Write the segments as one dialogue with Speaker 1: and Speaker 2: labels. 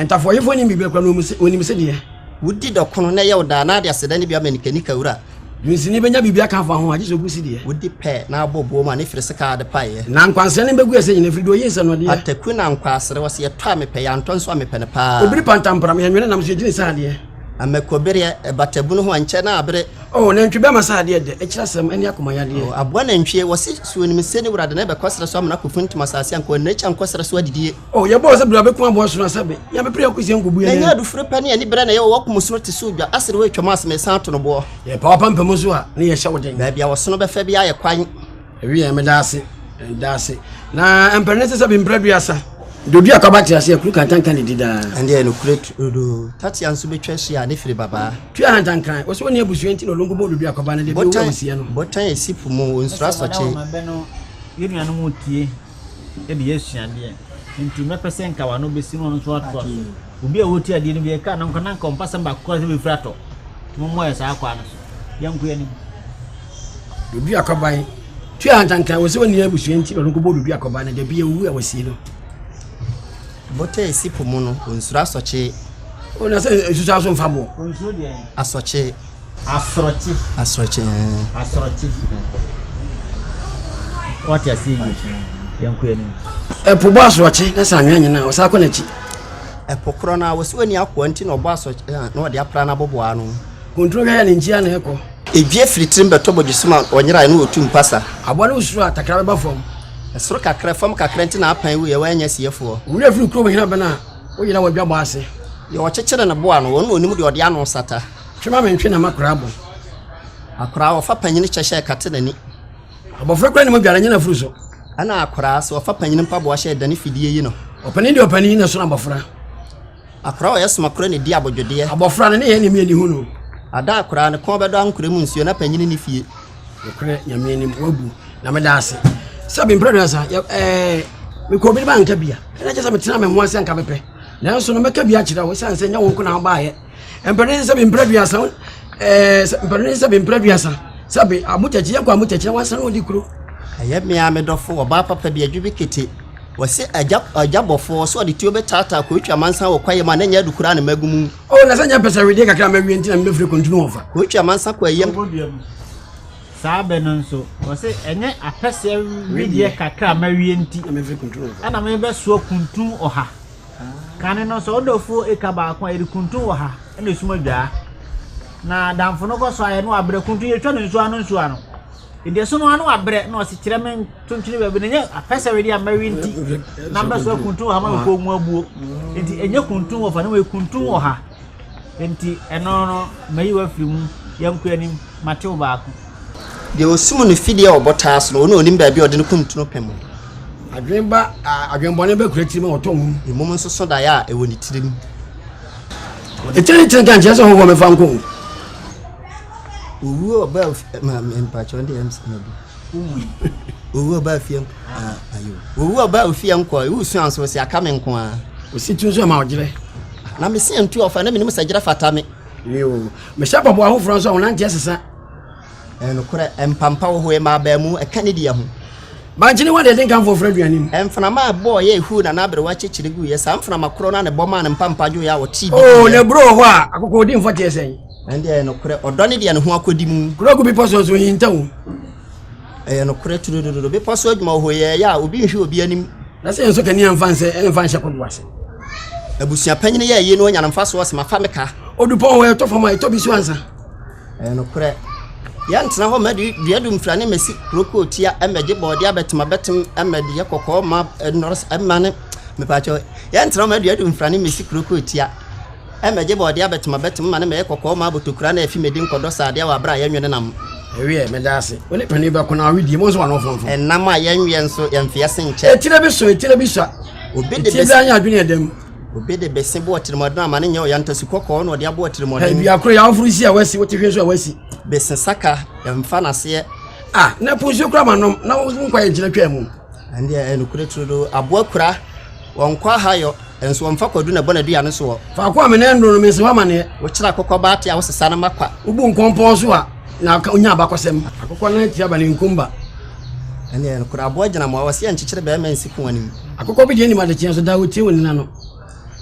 Speaker 1: Ntafoɔyefoɔ nim biribi koraa na wɔnim sedeɛ.
Speaker 2: Wodi dɔkono na ɛyɛ wo daa na ade aseda no bi ama nikanika wura.
Speaker 1: Dunsini bɛnya biribi aka afa ho a, gye sɛ ɔgu sedeɛ.
Speaker 2: Wodi pɛ na abɔ boɔ mu a, ne firi sika ade paeɛ.
Speaker 1: Na nkwansere no bɛgu ɛsɛ nyina firi deɛ ɔyi nsɛnɔdeɛ.
Speaker 2: Pataku na nkwaasere, wɔse yɛtɔ a mepɛ, yɛantɔ nso a mepɛ no paa.
Speaker 1: Obiri pantampram, yɛnwene nam so yɛgyini sɛ adeɛ.
Speaker 2: Amakobereɛ, ɛbata bunu ho a, nkyɛ na abere.
Speaker 1: Oh, nantwi bɛma sɛ adeɛ dɛ, ɛkyerɛ asɛm ɛne akoma yadeɛ.
Speaker 2: Oh, aboa nantwie, wɔse sɛ onim sɛ ne wura de no bɛkɔ serɛ so amena akɔfuntum asase a, anka wannu n'akyi ankɔ serɛ so adidie.
Speaker 1: Oh, yɛbɔɔ sɛ bere a bɛkum aboa sono asɛ be, yɛn bɛpere akɔsi yɛn nkɔbu yɛn.
Speaker 2: Na ɛnyɛ adufuro pɛ ne aniberɛ na ɛyɛ wɔ wɔkum sono te sɛ odwa, asere wɔ atwam ase mesan ato no boɔ.
Speaker 1: Yɛpa w'apampam nso a, ne yɛhyɛ wo den.
Speaker 2: Baabi a ɔsono bɛfa biara yɛ kwan.
Speaker 1: Ɛwiɛ, meda ase, meda ase. Na mpɛn ne sɛ sɛ bi mpere aduasa. Dodu akɔba te ase akuru kantanka ne di daa.
Speaker 2: Ɛnde ɛyɛ nokorɛ turodoo. Tatea nso bɛtwa ahyia a ne firi babaa.
Speaker 1: Tua ahantankran, wɔ sɛ ɔnni abusua nti na ɔlongo bɔ Dodu akɔba no deɛ bi owura ɔsia no.
Speaker 2: Botan a ɛsi po mu, ɔnsuro asɔkye.
Speaker 3: Yɛn nuanom retie de yɛ asuadeɛ nti mɛpɛ sɛ nka wano bɛsi no ɔno nso atoa so. Obi a ɔretie adeɛ no bi ɛka no nka na nka ɔmpa sɛm baako koraa sɛ bɛfiri atɔ. Nti mommɔ yɛ saa kwaa no so. Yɛnkɔ yɛn anim.
Speaker 1: Dodu akɔban tua ahantankan wɔ sɛ ɔnni abusua nti na ɔno nkɔbɔ dodu akɔban no da bi ɔwu a wɔsie no.
Speaker 2: Bɔtɔ a ɛsi po mu no, ɔnsuro asɔkye.
Speaker 1: O na sɛ nsusu aso mfa boɔ.
Speaker 3: Ɔnsuro deɛ?
Speaker 2: Asɔkye.
Speaker 3: Asorɔkye.
Speaker 2: Asorɔkye ɛɛ.
Speaker 3: Asorɔkye. Wate aseɛ yie. Yɛnkɔ yɛn anim.
Speaker 1: Ɛpo bɔ asorɔkye na sɛ anwea nyina a, ɔsan kɔ n'akyi.
Speaker 2: Ɛpo korɔ no ara, wɔsi ɔnni akoa nti na ɔbɔ asorɔkye a na ɔde apra n'aboboa ano.
Speaker 1: Kuntunu hwɛ yɛ ne nkyia na ɛkɔ.
Speaker 2: Edwie firi tirim bɛtɔ bɔdwesɛ mu a ɔnyerae na ɔtu mpasa.
Speaker 1: Aboa no suro a, takra bɛba fam.
Speaker 2: Ɛsoro kakra, fam kakra nti na apan wuiɛ, wannya siefoɔ.
Speaker 1: Wo werɛ firi kurom hene abɛn a, woyera w'adwabɔ ase.
Speaker 2: Deɛ ɔkyekyere ne bo ano, ɔno na ɔnim deɛ ɔde ano sata.
Speaker 1: Twe ma mentwe na m'akora abɔ.
Speaker 2: Akoraa, ɔfa panyini kyɛ hyɛ kate n'ani.
Speaker 1: Abɔfra kura ne mu dware nyɛ n'afuru so.
Speaker 2: Ɛna akoraa, sɛ ɔfa panyini mpaboa hyɛ dane fidie yi no.
Speaker 1: Ɔpanin deɛ ɔpanin na ɛsono abɔfra.
Speaker 2: Akoraa a ɔyɛ somakora na ɛdi abodwodeɛ.
Speaker 1: Abɔfra no ne yɛn nim yɛn hu no.
Speaker 2: Ada akoraa ne kɔn bɛdɔ ankorɛ mu nsuo na panyini ne fie.
Speaker 1: Nokorɛ Nyame anim wabu na meda ase sɛ mempere aduasa yɛ ɛɛ mekɔ obi ba nka bia ɛna kyɛ sɛ metena me ho ase anka mepɛ nanso no mɛka bi akyerɛ wo ɛsiane sɛ nyɛ wo nko na wobaeɛ mpɛne sɛ mempere aduasa ɛɛ mpɛne sɛ mempere aduasa sɛ be amotakyi yɛkɔ amotakyi na wansa na ɔdi kuro.
Speaker 2: Ɛyɛ me ara me dɔfo, ɔbaa papa bi, adwo bi kete. Wɔse agya agya bɔfoɔ, ɔse ɔde tuo bɛtaataa Kootwi amansan wɔ kwaeɛ mu a na ɛnyɛ adu koraa na magu mu.
Speaker 1: Oh, na sɛ nyɛ pɛ sɛ wedeɛ kakra mawie nti na mebɛfiri kontunu ɔfa.
Speaker 2: Kootwi amansan kɔ ayam.
Speaker 3: Saa bɛ no nso, wɔse ɛnyɛ apɛsɛ wedeɛ kakra mawie nti ɛna mebɛsoa kuntun ɔha. Kane no, sɛ wodɔ afuo eka baako a, yɛde kuntun wɔ ha na esum adwaa. Na adamfo no kɔ so ayɛ na wabrɛ kuntun, yɛtwa no nsuo ano nsuo ano. Nti ɛso no ano wabrɛ na ɔse kyerɛ me ntontwene baabi na ɛnyɛ apɛsɛ wedeɛ a mawi nti na mbɛsoa kuntun wɔ ha ma mekɔ mu abuo. Nti ɛnyɛ kuntun wɔ fa na mmom kuntun wɔ ha. Nti ɛno no mayi wafiri mu, yɛnkɔ anim, matew baako.
Speaker 2: Deɛ ɔsum no fidie a ɔbɔ taa so no, ɔno na ɔnim baabi a ɔde no kuntunu pem.
Speaker 1: Adwene ba, adwenbɔne ba kura tirim a ɔtɔ nwom.
Speaker 2: Mmom nso so daeɛ a ɛwɔ ne tirim.
Speaker 1: Etire ne tire nka nkyerɛ sɛ hɔhoɔ mɛfa nko.
Speaker 2: Owuo ɔba ma mpakyɛ ɔde ɛm sɛ bi. Owuo ɔba fie ayo. Owuo ɔba ofie nkɔ ewu sua nso si aka me nko ara.
Speaker 1: Osi tu nso ɛma ɔgyerɛ.
Speaker 2: Na me se ntu ɔfa na menim sɛ gyerɛ fata me.
Speaker 1: Yoo, mehyɛ mpaboa foforɔ nso a wɔn nante asesa.
Speaker 2: Ɛyɛ nokorɛ, mpampa wɔ hɔ, ɛma abaamu, ɛka ne deɛ ho.
Speaker 1: Bankye ne hɔ deɛ ɛde nkamfoɔ fra aduane mu.
Speaker 2: Mframa a ɛbɔeɛ a ɛhuu Nana Aberewa kyekyere guiɛ, saa mframa korɔ no ara na ɛbɔ maa ne mpampa dwoeɛ a ɔtee bi
Speaker 1: Oo,
Speaker 2: diiɛ.
Speaker 1: na aburo wɔ hɔ a, akokɔ ɔdi mfɔteɛ sɛn?
Speaker 2: Ɛnde ɛyɛ nokorɛ, ɔdɔ ne deɛ ne ho akɔdi mu.
Speaker 1: Kuro gu bepɔ so nso ɔhinta o.
Speaker 2: Ɛyɛ nokorɛ turudurudu, bepɔ so adwuma wɔ hɔ yɛɛyɛ a, obi nhwɛ obi anim.
Speaker 1: Na sɛ yɛnsɔ kanea mfa nsɛ mfa nhyɛ kodoɔ ase.
Speaker 2: Abusua panyin yɛ ayie na ɔnya no mfasoɔ ɔse mafa me ka.
Speaker 1: Odupɔn hɔ ɛtɔ fam a ɛtɔ bi so ansa.
Speaker 2: Ɛyɛ nokorɛ. Yɛntena hɔ mma dua dumfra ne mmɛsi kuro kootia mmɛgye bɔɔdeɛ abɛtem abɛtem mmɛdeɛ kɔkɔɔ ma nnɔres mma ne mepaakyɛw yɛntena hɔ mma dua dumfra ne mmɛsi kuro kootia mmɛgye bɔɔdeɛ abɛtem abɛtem ma ne mmɛyɛ kɔkɔɔ ma abotokura na afi medi nkɔdɔ saadeɛ wɔ aberɛ a yɛnwe ne nam.
Speaker 1: Ɛwiɛ, meda ase. Wo ne panin bɛko na awe die, mo nso wano fɔnfɔn.
Speaker 2: Ɛnam a yɛnweɛ nso yɛmfeɛ se nkyɛ.
Speaker 1: Etire bi so, etire bi sua.
Speaker 2: Obi de
Speaker 1: Etire biara nyɛ adwene ɛda mu.
Speaker 2: Obi de bese bɔ atirimɔden ama ne nyɛ ɔyantasu kɔkɔɔ na ɔde abɔ atirimɔden.
Speaker 1: Dua koro yɛ awoforo si a wasi, wote hwe nso a wasi.
Speaker 2: Bese saka, yɛmfa n'aseɛ.
Speaker 1: Ah, na po nsuo kora ma nom, na wo nkwa yɛ nkyene twaa mu.
Speaker 2: Ɛndeɛ ɛyɛ nokorɛ turodoo, aboa kura, wɔnkɔ ahayɔ, nso wɔmfa kwadu na ɛbɔ n'aduane soɔ.
Speaker 1: Faako a me nan nnuro no, mensi hɔ amaneɛ.
Speaker 2: Wokyerɛ akokɔ ba ate a, wosesa no ma kwa.
Speaker 1: Wobu nkɔmpɔn so a, na wonya abakɔsɛm. Akokɔ nan tia ba ne nkumba.
Speaker 2: Ɛndeɛ ɛyɛ nokorɛ, aboa gyina mmoa, wɔse yɛnkyekyere bɛrima nsi ko anim.
Speaker 1: Akokɔ bi deɛ nim adekyeɛ nso daa ɔtie wɔ nina no.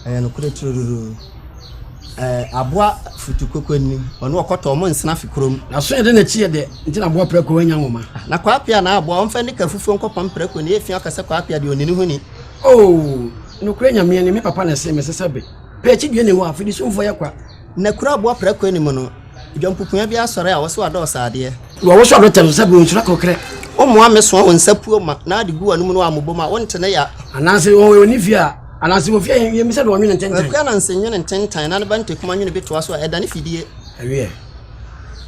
Speaker 2: Ɛyɛ nokorɛ turodoo. Ɛɛ, aboa futukoko ni, ɔno ɔkɔtɔ ɔmo nsena fi kurom.
Speaker 1: Na so yɛde n'akyi yɛ dɛ nti na aboa prako anya nwoma.
Speaker 2: Na Kwaapia na aboa ɔmfa nika fufuo nkɔpam prako ne efia ɔka sɛ Kwaapia deɛ ɔni ne ho ni.
Speaker 1: Oh, nokorɛ Nyame ni, me papa na ɛsee me sɛ sɛbe pɛ akyi dua ni hɔ a, fidisumfoɔ yɛ kwa.
Speaker 2: Na kuro aboa prako anim no, dwampupua bi asɔre a wɔso adɔɔso adeɛ.
Speaker 1: Na wɔwoso adɔtɛ nso sɛbe ɔnsuro akɔkrɛ.
Speaker 2: Wommoa me soa wo nsa puo ma na ade gu w'anom no ammobom a, wonte ne ya.
Speaker 1: Anaase ɔnni fie a, anaase wɔ fie a yɛmmisa deɛ ɔnwene ntentan.
Speaker 2: Akua nanse nwene ntentan na ne ba ntekuma nwene bi toa so a, ɛdane fidie.
Speaker 1: Ɛweɛ,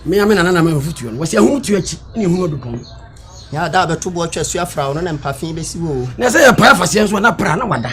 Speaker 1: me ara me nana na ama me afotuo no, wɔse ahum tu akyi na ehunu adupɔn.
Speaker 2: Nyɛ ada a bɛto boɔ twa su afra wo no na mpafe bɛsi wo o.
Speaker 1: Na sɛ yɛpae afaseɛ nso a na pra na wada.